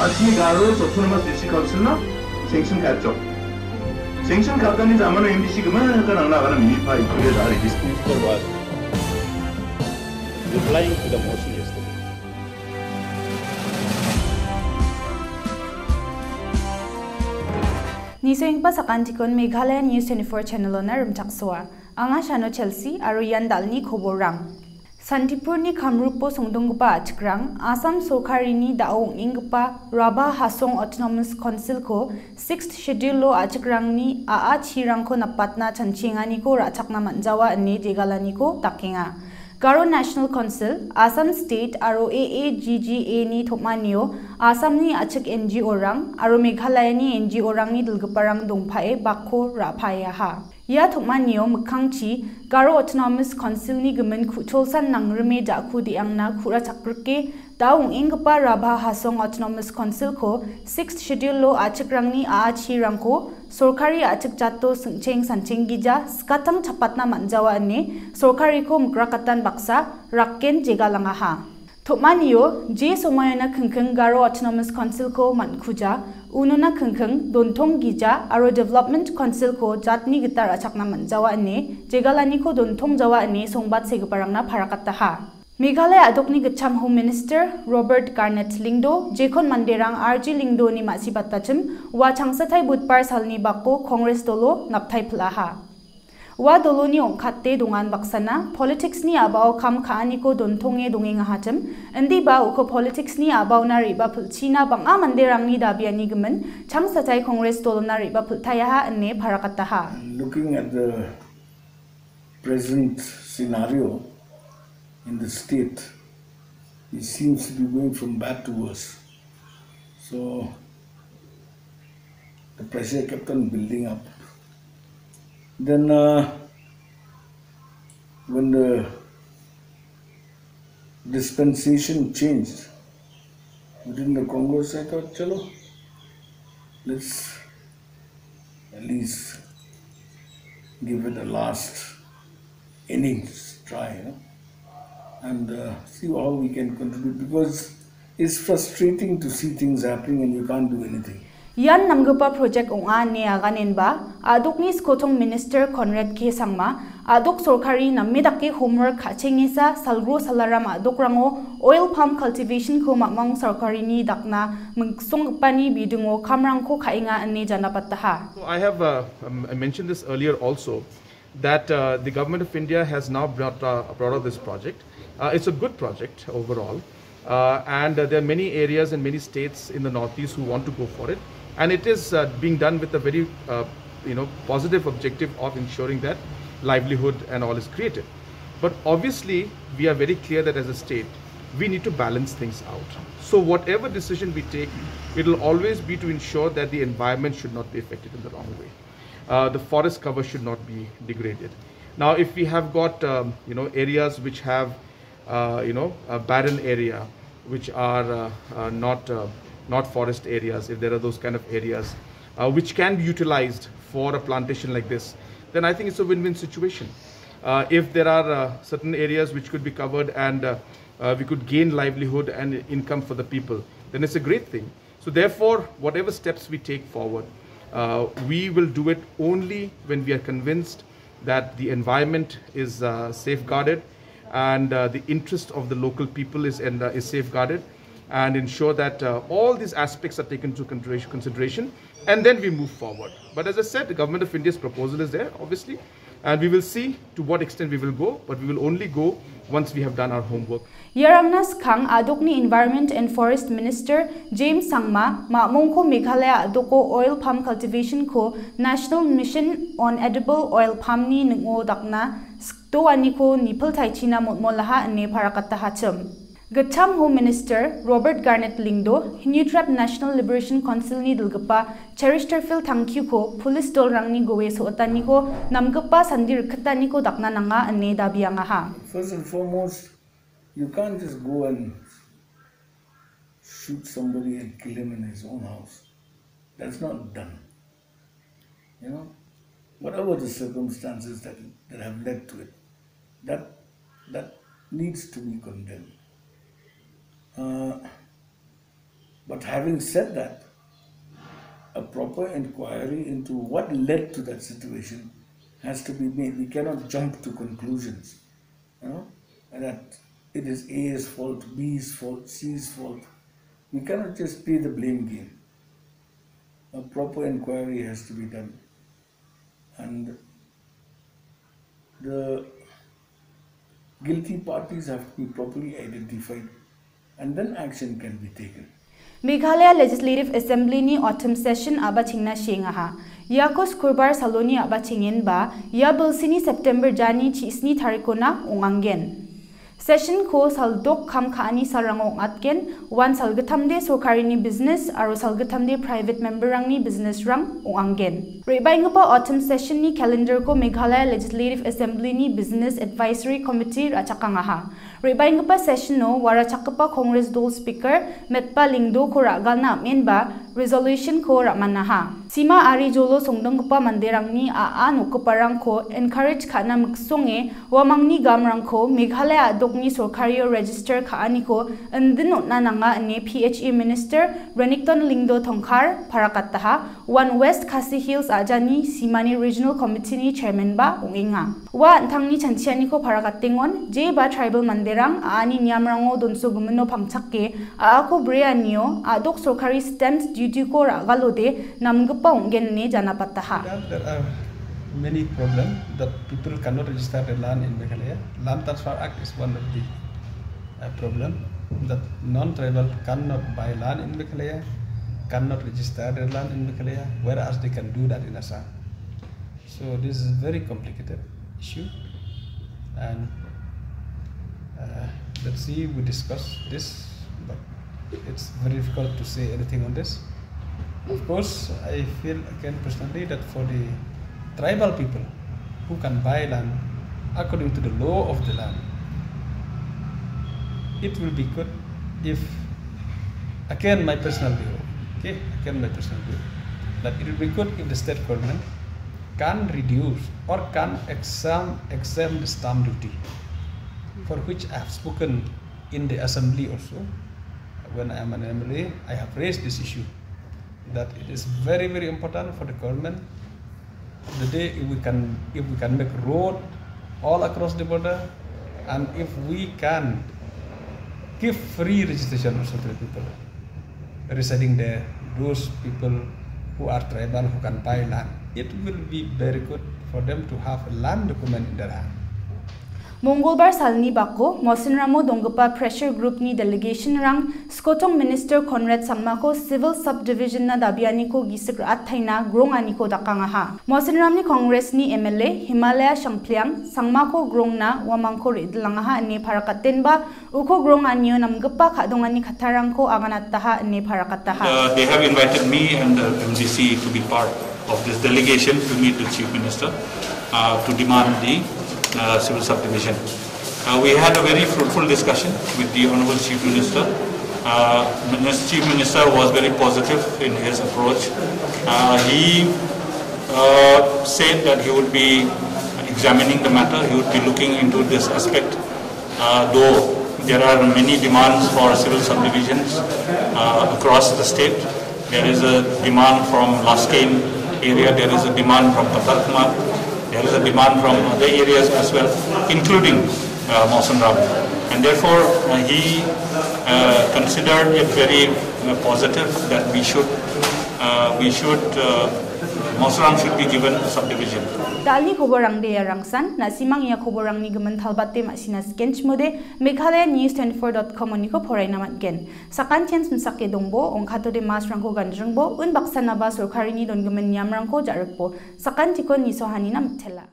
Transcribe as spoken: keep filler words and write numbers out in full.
Asmi Garo Autonomous District Council na sanction kachok. Sanction katani zamano M D C gimana ka nangna agana mini pai kuda dari district. Mister was replying to the motion yesterday. Nisenggipa sakantikon Meghalaya News twenty-four channel-ona rimchaksoa. Anga Shano Chelsea aro ian dalni koborang. Santipurni Kamrupo songdonggipa a·chikrang Assam sorkarini da·o ong·enggipa Rabha Hasong Autonomous Council-ko Sixth Schedule-o a·chikrangni a·a chirangko napatna chanchenganiko ra·chakna man·jawa ine jegalaniko dakenga. Garo National Council, Assam State aro A A G G A-ni tom·anio Assamni a·chik N G O-rang aro Meghalayani N G O-rangni dilgiparang dongpae bakko ra·paeaha. Ia tom·anio mikkangchi Garo Autonomous Council-ni gimin ku·cholsan nangrime ja·ku de·angna ku·ra chakrike da ong·enggipa Rabha Hasong Autonomous Council-ko Sixth Schedule-o a·chikrangni a·a chirangko sorkari a·chik jato singcheng sancheng gija skatang chapatna man·jawa ine sorkariko mikrakatan baksa rakken jegalangaha. Tom·anio je somoiona kingking Garo Autonomous Council-ko man·kuja, unona kingking Dontong Gija aro Development Council-ko jatni gita ra·chakna man·jawa ine jegalaniko dontongjawa ine songbat segiparangna parakataha. Meghalaya a·dokni gitcham Home Minister Robert Garnett Lyngdoh jekon manderang R G Lyngdohni ma·sibatachim ua changsatai budbar salni bako Congress dolo naptai pil·aha. Ua doloni ong·kate dongan baksana politics-ni a·bao kam ka·aniko dontonge dongengahachim, indiba uko politics-ni a·baona re·bapilchina bang·a manderangni dabiani gimin changsatai Congress dolona re·bapiltaiaha ine parakataha. Looking at the present scenario in the state, it seems to be going from bad to worse. So the pressure kept on building up. Then, uh, when the dispensation changed within the Congress, I thought, chalo, let's at least give it a last innings try, you know, and, uh, see how we can contribute, because it's frustrating to see things happening and you can't do anything. Ian namgipa project ong·a ine aganenba, a·dokni skotong Minister Conrad K Sangma, a·dok sorkari name dake homework ka·chengesa salgro salaram a·dokrango oil palm cultivation-ko mamang sorkarini dakna mingsonggipani bidingo kamrangko ka·enga ine janapataha. So I have, uh, um, I mentioned this earlier also, that, uh, the Government of India has now brought, uh, brought out this project. Uh, it's a good project overall. Uh, and, uh, there are many areas and many states in the Northeast who want to go for it. And it is, uh, being done with a very, uh, you know, positive objective of ensuring that livelihood and all is created. But obviously, we are very clear that as a state, we need to balance things out. So whatever decision we take, it will always be to ensure that the environment should not be affected in the wrong way. Uh, the forest cover should not be degraded. Now, if we have got, um, you know, areas which have, uh, you know, a barren area, which are, uh, uh, not, uh, not forest areas, if there are those kind of areas, uh, which can be utilized for a plantation like this, then I think it's a win-win situation. Uh, if there are, uh, certain areas which could be covered and, uh, uh, we could gain livelihood and income for the people, then it's a great thing. So therefore, whatever steps we take forward, uh, we will do it only when we are convinced that the environment is, uh, safeguarded and, uh, the interest of the local people is, and, uh, is safeguarded, and ensure that, uh, all these aspects are taken into consideration, consideration, and then we move forward. But as I said, the Government of India's proposal is there, obviously, and we will see to what extent we will go, but we will only go once we have done our homework. Iarangna skang a·dokni Environment and Forest Minister James Sangma, mamongko Meghalaya a·doko oil palm cultivation-ko National Mission on Edible Oil Palm-ni ning·o dakna sikdoaniko nipiltaichina motmolaha ine parakatahachim. Gitcham Home Minister Robert Garnett Lyngdoh, Hynniewtrep National Liberation Council-ni dilgipa Cheristerfield Tangkyuko police dolrangni gowe so·otaniko namgipa sandi rikitaniko dakna nanga ine dabiangaha. First and foremost, you can't just go and shoot somebody and kill him in his own house. That's not done. You know, whatever the circumstances that, that have led to it, that, that needs to be condemned. Uh, But having said that, a proper inquiry into what led to that situation has to be made. We cannot jump to conclusions, you know, that it is A's fault, B's fault, C's fault. We cannot just play the blame game. A proper inquiry has to be done. And the guilty parties have to be properly identified, and then action can be taken. Meghalaya Legislative Assembly-ni autumn session a·bachengna seengaha. Iako Skurbar saloni a·bachengenba, ia bilsini September jani chisni tarikona ong·angen. Session-ko saldok kam ka·ani salrango ong·atgen, uan salgittamde sorkarini business aro salgittamde private member-rangni business-rang ong·angen. Re·baenggipa autumn session-ni calendar-ko Meghalaya Legislative Assembly-ni Business Advisory Committee ra·chakangaha. Re·baenggipa session-o warachakgipa Congress dol speaker Metba Lyngdoh-ko ra·galna am·enba resolution-ko ra·manaha. Sima ari jolo songdonggipa manderangni a·a nokgiparangko encourage ka·na miksonge uamangni gamrangko Meghalaya a·dokni sorkario register ka·aniko indin on·na nanga ine P H E Minister Renikton Lyngdoh Tongkhar parakataha. Uan West Khasi Hills a·jani Simani Regional Committee-ni Chairman-ba ong·enga. Ua an·tangni chanchianiko parakatengon, jeba tribal manderang a·ani niamrango donsogimino pangchake, a·ako breanio a·dok sorkari stamp duty-ko ra·galode namgipa ong·gen ine janapataha. That there are many problems that people cannot register the land in Meghalaya. Land Transfer Act is one of the uh, problem that non-tribal cannot buy land in Meghalaya, cannot register their land in Meghalaya, whereas they can do that in Assam. So this is a very complicated issue, and uh, let's see, we discuss this, but it's very difficult to say anything on this. Of course, I feel again personally that for the tribal people who can buy land according to the law of the land, it will be good if, again my personal view, okay, again my personal view, that it will be good if the state government can reduce or can exempt, exempt the stamp duty, for which I have spoken in the assembly also. When I am an M L A, I have raised this issue, that it is very, very important for the government. The day if we can, if we can make road all across the border, and if we can give free registration also to the people residing there, those people who are tribal who can buy land, it will be very good for them to have a land document in their hand. Mongolbar salni bako Mawsynramo donggipa pressure group-ni delegation-rang Skotong Minister Conrad Sangmako Civil Subdivision-na dabianiko gisik ra·attaina gronganiko dakangaha. Mawsynramni Congress-ni M L A Himalaya Shangpliang Sangmako grongna uamangko re·dilangaha ine parakatenba uko gronganio namgipa ka·dongani kattarangko aganataha ine parakataha. Uh, they have invited me and the M D C to be part of this delegation to meet the Chief Minister uh, to demand the uh, civil subdivision. Uh, we had a very fruitful discussion with the Honorable Chief Minister. Uh, Minis- Chief Minister was very positive in his approach. Uh, he uh, said that he would be examining the matter, he would be looking into this aspect. Uh, though there are many demands for civil subdivisions uh, across the state, there is a demand from Laskein area, there is a demand from Patalkhmah, there is a demand from other areas as well, including uh, Mawsynram. And therefore, uh, he uh, considered it very uh, positive that we should, uh, we should, uh, Mawsynram should be given a subdivision. Dal·ni koborangde iarangsan, na·simang ia koborangni gimin talbate ma·sina sikenchimode, Meghalaya News twenty-four dot com oniko poraina man·gen. Sakantian simsake dongbo, ongkatode masrangko ganjringbo, unbaksanaba sorkarini dongimin niamrangko ja·rikbo. Sakantikon nisohanina mitela.